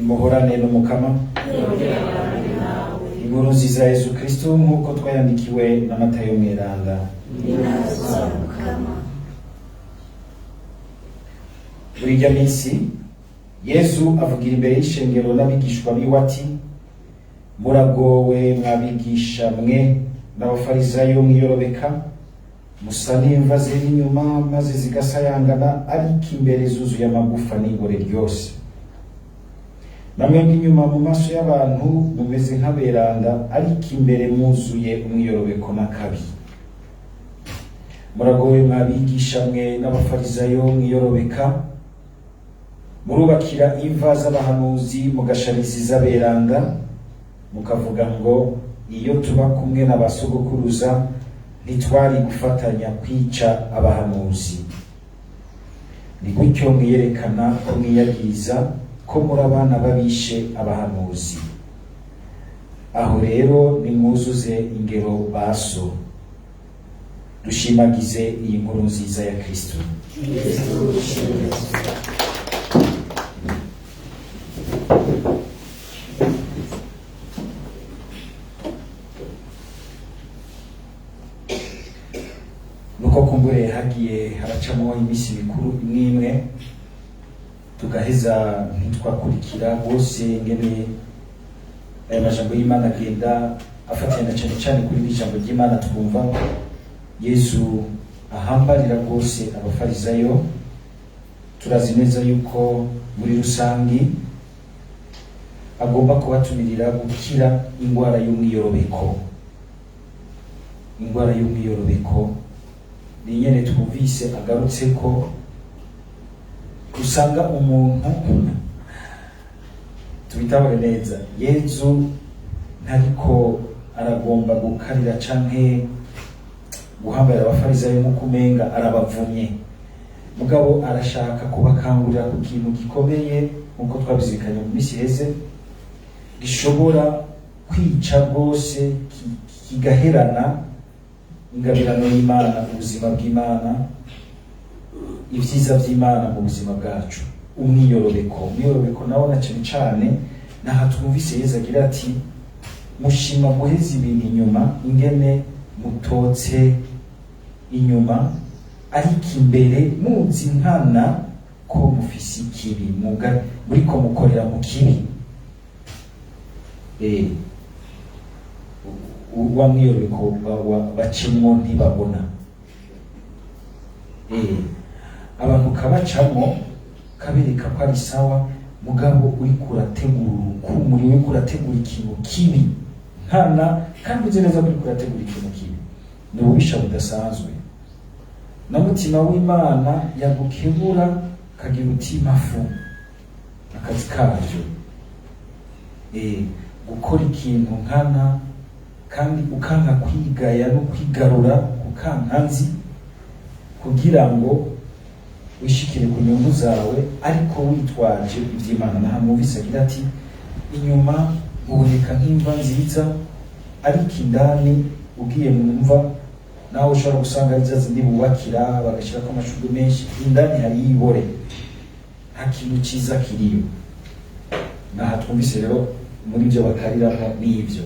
Muhorane n'Umukama. Inkuru nziza ya Yezu Kristo nk'uko twayandikiwe na Matayo Mweranda. Muri irya minsi Yezu avugira imbere y'ishengero n'abigishwa biwe ati: muragowe mwabigisha mwe n'abafarisayo mwiyorobeka, musa n'imva zera inyuma maze zigasayangana, ariko imbere zuzuye amagufa n'ingore ryose. Namwe inyuma mu maso y'abantu mumeze nk'aberanda, ariko imbere mwuzuye umwiyorobeko n'akabi. Muragowe mwabigisha mwe n'abafarisayo mwiyorobeka, murubakira imva z'abahanuzi, mugashariza iz'aberanda, mukavuga ngo iyo tuba kumwe na ba sogokuruza ntitwari gufatanya kwica abahanuzi. Ni gutyo mwiyerekana ko mwiyagiriza ko muri abana babishe abahanuzi. Aho rero nimwuzuze ingero baso. Dushimagize iyi nkuru nziza ya Kristo. Nuko kumbure hagiye haracamo iminsi mikuru imwe imwe, tugaheza ntitwakurikira rwose ngene aya majambo y'Imana agenda afatanya, na cyane cyane kuri iri jambo ry'Imana twumva Yezu ahambarira rwose abafarisayo. Turazi neza yuko muri rusangi agomba kubatumirira gukira ingwara y'umwiyorobeko. Ingwara y'umwiyorobeko ni nyene twumvise agarutse ko usanga umuntu, tubitabure neza, Yezu ntariko aragomba gukarira canke guhambarira abafarisayo nk'uko umenga arabavumye, mugabo arashaka kubakangurira ku kintu gikomeye nk'uko twabizirikanye mu minsi iheze, gishobora kwica rwose, kigaherana ingabirano y'Imana, ubuzima bw'Imana, ibyiza by'Imana mu buzima bwacu. Umwiyorobeko, umwiyorobeko nawo na cyane cyane naha twumvise Yezu agira ati mushima guheza ibintu inyuma, ingene mutotse inyuma, ariko imbere muzi nkana ko mufise ikibi, muriko mukorera mu kibi. Wa mwiyorobeko bacemwo ntibabona. Abantu kabacamwo kabereka ko ari sawa, mugabo uriko urategura urukumuri, uriko urategura ikintu kibi nkana, kandi uzi neza ko uriko urategura ikintu kibi. Ni ububisha budasanzwe. Na mutima w'Imana yagukebura kagira uti mafu akazi kavyo. Gukora ikintu nkana kandi ukanka kwigaya no kwigarura kukankanzi kugira ngo wishikire ku nyungu zawe, ariko witwaje ivy'Imana. Naha mwumvise agira ati inyuma muboneka nk'imva nziza, ariko indani ugiye mu mva nawe ushobora gusanga ari za zindi bubakira bagashirako amashurwe menshi, indani hari ibore, nta kintu ciza kiriyo. Naha twumvise rero muri ivyo bakariramwo n'ivyo.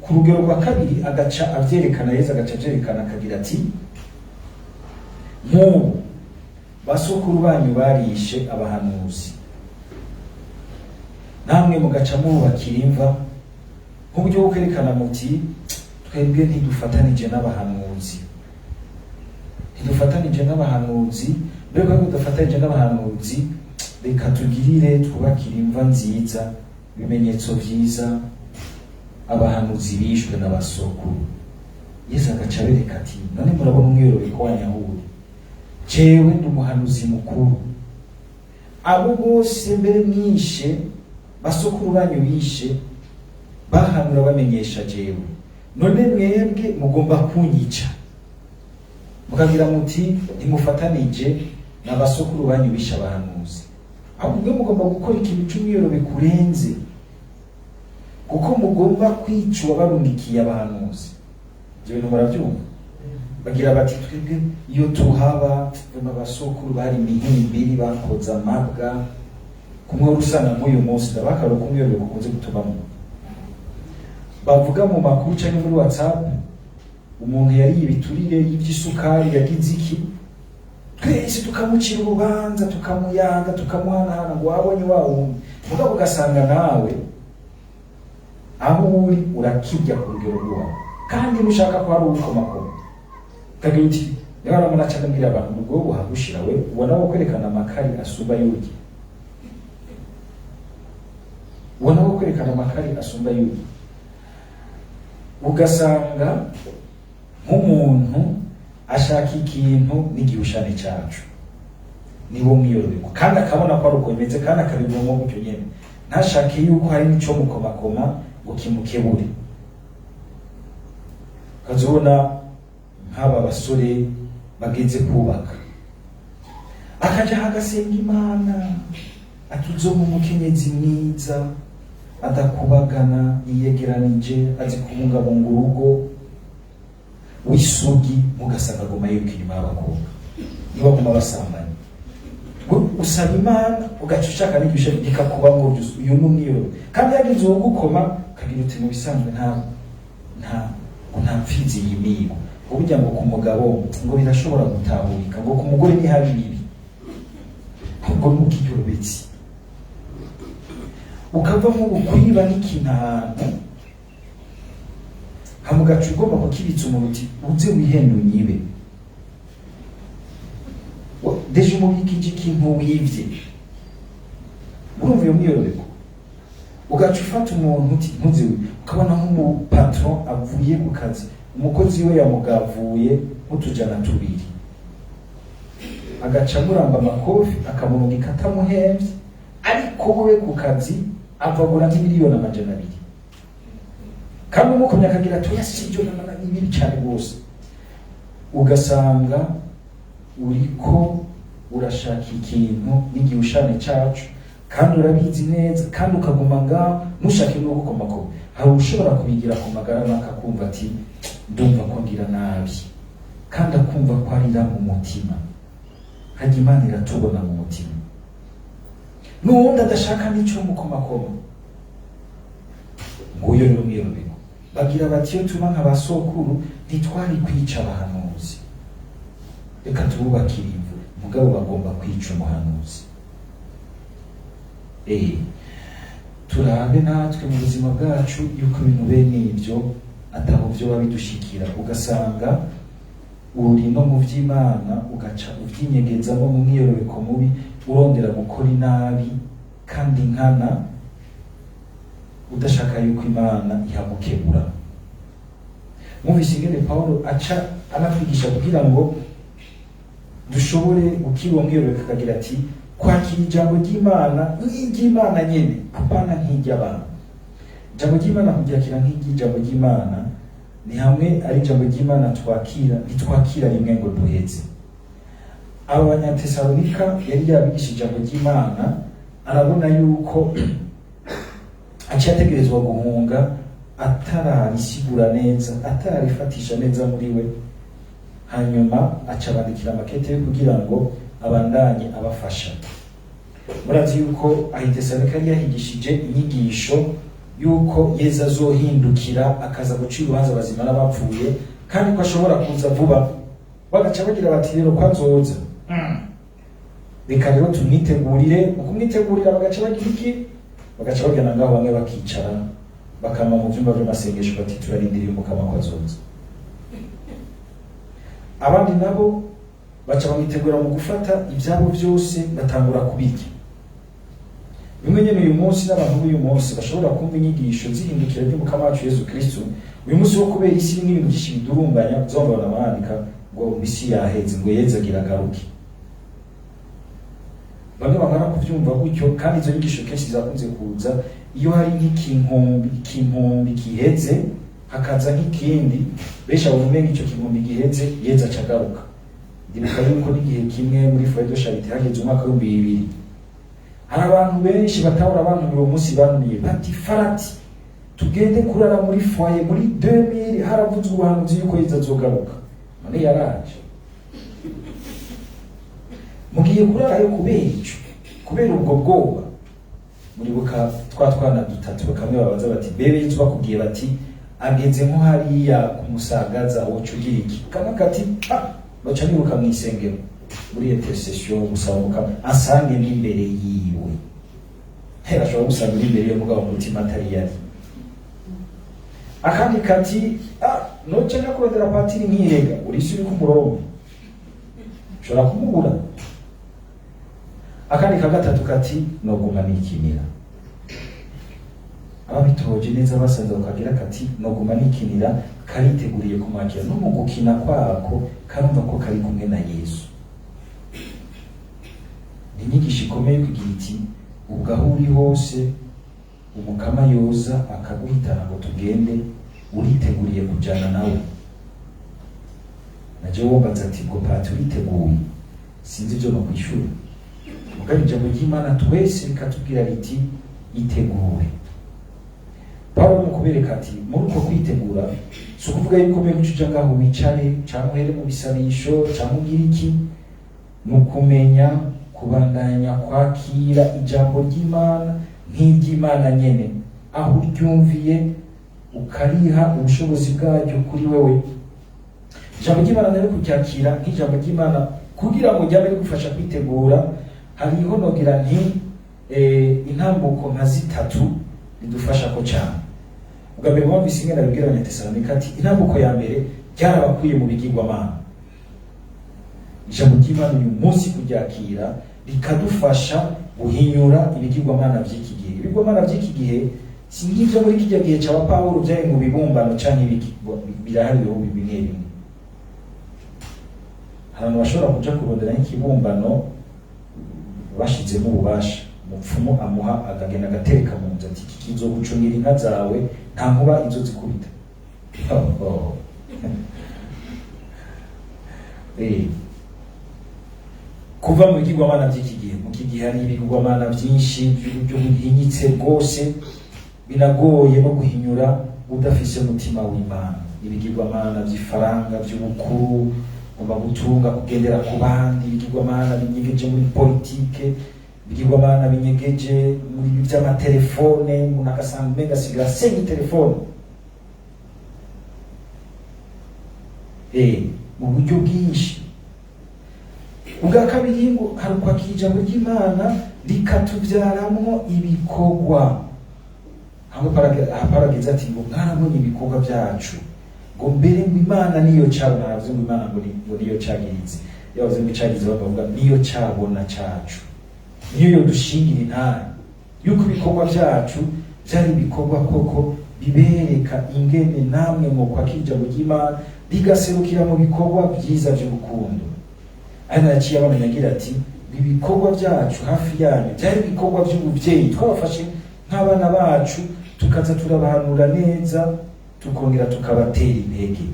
Ku rugero rwa kabiri agaca avyerekana, Yezu agaca avyerekana akagira ati nk'ubu basokuru banyu barishe abahanuzi, namwe mugaca mububakira imva, nk'uburyo bwo kwerekana muti twebwe ntidufatanije n'abahanuzi, ntidufatanije n'abahanuzi, mbega ko tudafatanije n'abahanuzi, reka tugirire twubakire imva nziza, ibimenyetso vyiza abahanuzi bishwe n'abasokuru. Yezu agaca abereka ati none murabona umwiyorobeko wa nyahuri, jewe ndi umuhanuzi mukuru, abo bose mbere mwishe basokuru banyu bishe bahanura bamenyesha jewe, none mwebwe mugomba kunyica mukagira muti ntimufatanije na basokuru banyu bishe abahanuzi. Ahubwo mwe mugomba gukora ikintu c'umwiyorobeko urenze, kuko mugomba kwica uwabarungikiye abahanuzi. Ibyo bintu murabyumva? Bagira bati twebwe iyo tuhaba basokuru bari imihimbiri bakoze amabwa, Kumwe usanga nk'uyu munsi, ndabakaro kumwiyorobeko ukunze gutubamo, bavuga mu makuru canke muri WhatsApp, umuntu yariye ibiturire, y'ivy'isukari, yagize iki, twese tukamucira urubanza, tukamuyanga, tukamuhanahana ngo wabonye wa wundi. Mugabo ugasanga nawe aho uri urakirya ku rugero rwawe, kandi nushaka ko hari uwukomakoma, ukagira uti niba aramuna aca ndabwira abantu ngo ubwo buhagushira we ubona wo kwerekana amakari asumba yugi, ubona wo kwerekana amakari asumba yugi. Ugasanga nk'umuntu ashaka ikintu n'igihushane cacu, niwo mwiyorobeko, kandi akabona ko ari uko bimeze, kandi akabivamo gutyo nyene, ntashake yuko hari n'ico mukomakoma ngo kimukebure. Ukazibona nk'aba basore bageze kubaka, akaja agasenga Imana ati uzoba umukenyezi mwiza, adakubagana, yiyegeranije, azi kubungabunga urugo, w'isugi, mugasanga aguma yiruka inyuma y'abakobwa, niba aguma basambanye. Usaba Imana, ugaca ushaka n'igishe bikakubamwo byose. Uyu ni umwiyorobeko. Kandi yagize uwugukoma, ukagira uti mu bisanzwe nta ngo nta mfizi yimigwa, ngo burya ngo ku mugabo ngo birashobora gutahurika, ngo ku mugore ntihabi bibi. Ubwo ni ubwiyorobetsi. Ukava nk'ubu kwiba n'ikintu ahantu hama ugaca ugomba kukibitsa umuntu uti uze wihende unyibe. Déjà umubikije ikintu wivye. Urumva iyo mwiyorobeko? Ugaca ufata umuntu uti ntuze, ukabona nk'umupatron avuye ku kazi, umukozi we yamugavuye nk'utujana 2, agaca amuramba amakofi, akamurungika atamuhemvye, ariko we ku kazi avagura nk'imiliyoni 200. Kandi umukomye akagira ati oya, sibyo, ni bibi cyane rwose. Ugasanga uriko urashaka ikintu n'igihushane cacu, kandi urabizi neza, kandi ukaguma ngaho ntushake no gukomakoma. Hari ushobora kubigira ku magara make, akumva ati ndumva ko ngira nabi, kandi akumva ko arira mu mutima. Hajya Imana iratubona mu mutima. N'uwundi adashaka n'ico mukomakoma, nguyo rero mwiyorobeko. Bagira bati iyo tuba nka ba sokuru ntitwari kwica abahanuzi, reka tububakire imvu. Mugabo bagomba kwica umuhanuzi. Turabe natwe mu buzima bwacu yuko ibintu bene ibyo ataho byo bidushikira, ugasanga uri no mu vy'Imana, ugaca uvyinyegezamo mu mwiyorobeko mubi, urondera gukora inabi kandi nkana, udashaka yuko Imana ihagukebura. Mwumvise ingene Paulo aca anatwigisha kugira ngo dushobore gukira uwo mwiyorobeko, akagira ati kwakira ijambo ry'Imana nk'iry'Imana nyene, apana nk'iry'abantu. Ijambo ry'Imana kuryakira nk'iry'ijambo ry'Imana ni hamwe ari ijambo ry'Imana twakira, ntitwakira rimwe ngo duheze. Aba Banyatesalonika yari yabigisha ijambo ry'Imana, arabona yuko aciye ategerezwa guhunga atararisigura neza, atararifatisha neza muri we. Hanyuma aca abandikira amakete yo kugira ngo abandanye abafasha. Murazi yuko aho i Tesalonika yari yahigishije inyigisho yuko Yezu azohindukira akaza gucira urubanza abazima n'abapfuye, kandi ko ashobora kuza vuba. Bagaca bagira bati rero ko azoza, reka rero tumwitegurire. Mu kumwitegurira bagaca bagira iki? Bagaca bagana ngaho, bamwe bakicara, bakama mu byumba by'amasengesho, bati turarindiriye Umukama ko azoza. Abandi nabo baca bamwitegura mu gufata ibyabo byose, batangura kubirya. Bimwe nyene uyu munsi n'abantu b'uyu munsi bashobora kumva inyigisho zihindukira ry'Umukama wacu Yezu Kristu. Uyu munsi wo kubera isi irimo ibintu byinshi bidurumbanya, uzumva bandika ngo isi yaheze, ngo Yezu agira agaruke. Bamwe bamara kuvyumva gutyo, kandi izo nyigisho kenshi zakunze kuza iyo hari nk'ikinkumbi, ikinkumbi giheze hakaza nk'ikindi, benshi babona umenga ico kinkumbi giheze Yezu aca agaruka. Ndibuka yuko n'igihe kimwe muri Foyer de Charité hageze umwaka w'2000, hari abantu benshi batahora bantumira, uwo munsi bantumiye bati farati tugende kurara muri foyer, muri 2000 haravuzwe ubuhanuzi yuko Yezu azogaruka, none yaraje, mugiye kurarayo kubera ico, kubera ubwo bwoba. Muribuka twa twana dutatu, kamwe babaza bati: "Bebe, Yezu bakubwiye bati ageze nko hariya kumusagaza, woca ugira iki?" Kamwe kati: "Ah, baca nibuka mu isengero muri intercession, gusaba Mukama asange n'imbere yiwe." Hera ashobora gusanga uri imbere y'umugabo, mu mutima atari yari. Akandi kati: "Ah, noca nja kurondera patiri nkirega." Urisi uri ku murongo, ushobora kumubura. Akandi ka gatatu kati: "Noguma nikinira." Ababitoje neza basanze bakagira kati "noguma nikinira" kariteguriye kumwakira, no mu gukina kwako karumva ko kari kumwe na Yesu. Ni inyigisho ikomeye kugira iti: ubwo aho uri hose, Umukama yoza akaguhitana ngo tugende, uriteguriye kujana nawe? Naje wombaza ati: "Ngo pati, uriteguye?" Sinzi ibyo nokwishura. Mugabo ijambo ry'Imana twese rikatubwira riti: "Itegure." Pawulo mu kubereka ati muri uko kwitegura si ukuvuga yuko mbere uca ngaho wicare, cyangwa uhere mu bisabisho, cyangwa ugire iki. Ni ukumenya kubandanya kwakira ijambo ry'Imana nk'iry'Imana nyene, aho uryumviye ukariha ubushobozi bwaryo kuri wewe. Ijambo ry'Imana rero, kuryakira nk'ijambo ry'Imana kugira ngo ryabe rigufasha kwitegura, hariho nogira nti intambuko nka zitatu ridufasha ko cyane. Ubwa mbere, mwumvise ingene abibwira Abanyatesalonike ati intambuko ya mbere ryarabakuye mu bigirwamana. Ijambo ry'Imana uyu munsi kuryakira rikadufasha guhinyura ibigirwamana by'iki gihe. Ibigirwamana by'iki gihe si nk'ibyo muri kijya gihe cya Pawulo byari mu bibumbano canke ibiki. Birahari ibihugu bimwe bimwe, abantu bashobora kuja kurondera nk'ikibumbano bashizemo ububasha, umupfumu amuha, akagenda agatereka mu nzu, ati: "Iki kizogucungira inka zawe, nta nkuba izo zikubita." Oh. Kuva mu bigirwamana by'iki gihe, mu iki gihe hari ibigirwamana byinshi by'uburyo buhinyitse rwose, binagoye no guhinyura udafise umutima w'Imana. Ibigirwamana by'ifaranga, by'ubukuru, ugomba gutunga, kugendera ku bandi, ibigirwamana binyegeje muri politike, ibigirwamana binyegeje muri by'amatelefone, umuntu agasanga umenga asigaye asenya telefone mu buryo bwinshi. Ubwa kabiri, ngo hari ukwakira ijambo ry'Imana rikatubyaramwo ibikorwa. Hamwe parageze ati ngo mwarabonye ibikorwa byacu, ngo mbere ngo Imana niyo cabona. Aravuze ngo Imana ngo niyo cagiritse. Iyo bavuze ngo icagize, bavuga niyo cabona cacu, niyo yodushingira intare yuko ibikorwa byacu byari ibikorwa koko bibereka ingene namwe mu kwakira ijambo ry'Imana rigaserukira mu bikorwa byiza by'urukundo. Ari naciye abamenya agira ati ibikorwa byacu hafi yanyu byari ibikorwa by'ubuvyeyi, twabafashe nk'abana bacu, tukaza turabahanura neza, tukongera tukabatera intege.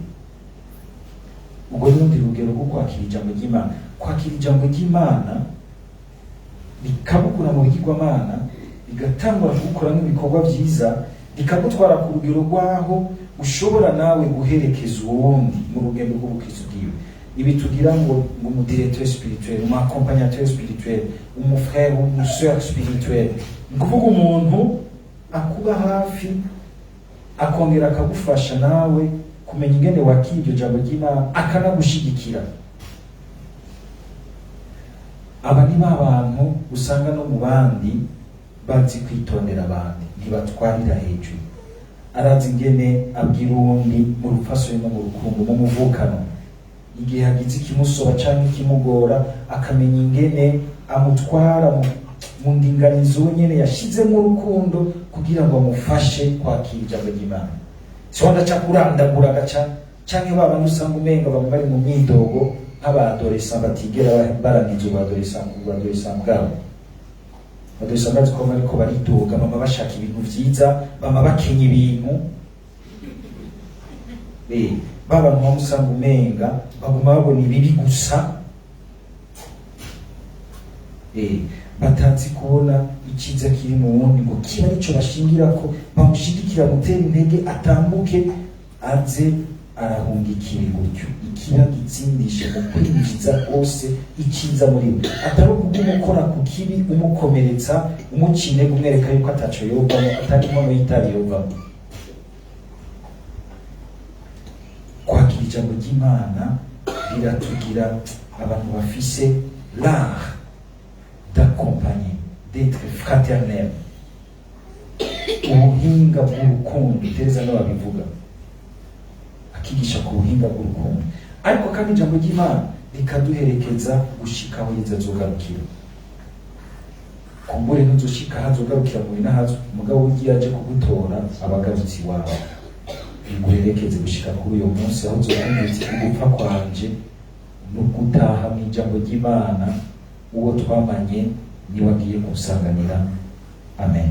Ubwo n'urundi rugero rwo kwakira ijambo ry'Imana. Kwakira ijambo ry'Imana rikabukura mu bigirwamana, rigatangura kugukoramo ibikorwa byiza, rikagutwara ku rugero rw'aho ushobora nawe guherekeza uwundi mu rugendo rw'ubukristo bwiwe. Ibi tugira ngo umudirecteur spirituel, umu accompagnateur spirituel, umu frère, umu sœur spirituel, ni ukuvuga umuntu akuba hafi, akongera akagufasha nawe kumenya ingene wakira iryo jambo ry'Imana, akanagushigikira. Aba ni ba bantu usanga no mu bandi bazi kwitondera abandi, ntibatwarira hejuru, arazi ingene abwira uwundi mu rupfasoni no mu rukundo, mu muvukano. Igihe hagize ikimusoba canke ikimugora, akamenya ingene amutwara mu ndinganizo we nyene yashizemo urukundo kugira ngo amufashe kwakira ijambo ry'Imana. Si wanda kurandagura agaca, canke ba bandi usanga umenga bamwe bari mu myidogo nk'abadolescent batigera barangiza ubadolescent bwabo. Adolescent bazi ko bariko baridoga, bama bashaka ibintu vyiza, bama bakenya ibintu. Ba bantu bamwe usanga umenga baguma babona ibibi gusa, batazi kubona iciza kiri mu wundi, ngo kiba arico bashingirako bamushigikira, mutera intege, atambuke aze Arahunga ikibi gutyo, ikibi agitsindishe mu kwinjiza rwose icyiza muri we, atari ukuguma ukora ku kibi, umukomeretsa, umuca intege, umwereka yuko ataco yovamo, atari inkono y'itabi yovamo. Kwakira ijambo ry'Imana biratugira abantu bafise l'art d'accompagner, d'être fraternel, ubuhinga bw'urukundo. Tereza n'ababivuga, akigisha ku buhinga bw'urukundo. Ariko kandi ijambo ry'Imana rikaduherekeza gushika aho Yezu azogarukira. Kumbure ntuzoshika aho azogarukira mu binahazo, mugabo ugiye aje kugutora, abagarutsi wawe biguherekeze gushika kuri uyo munsi aho uzokumva uti: "Ugupfa kwanje no gutaha mu ijambo ry'Imana, uwo twamanye niwe agiye gusanganira." Amen.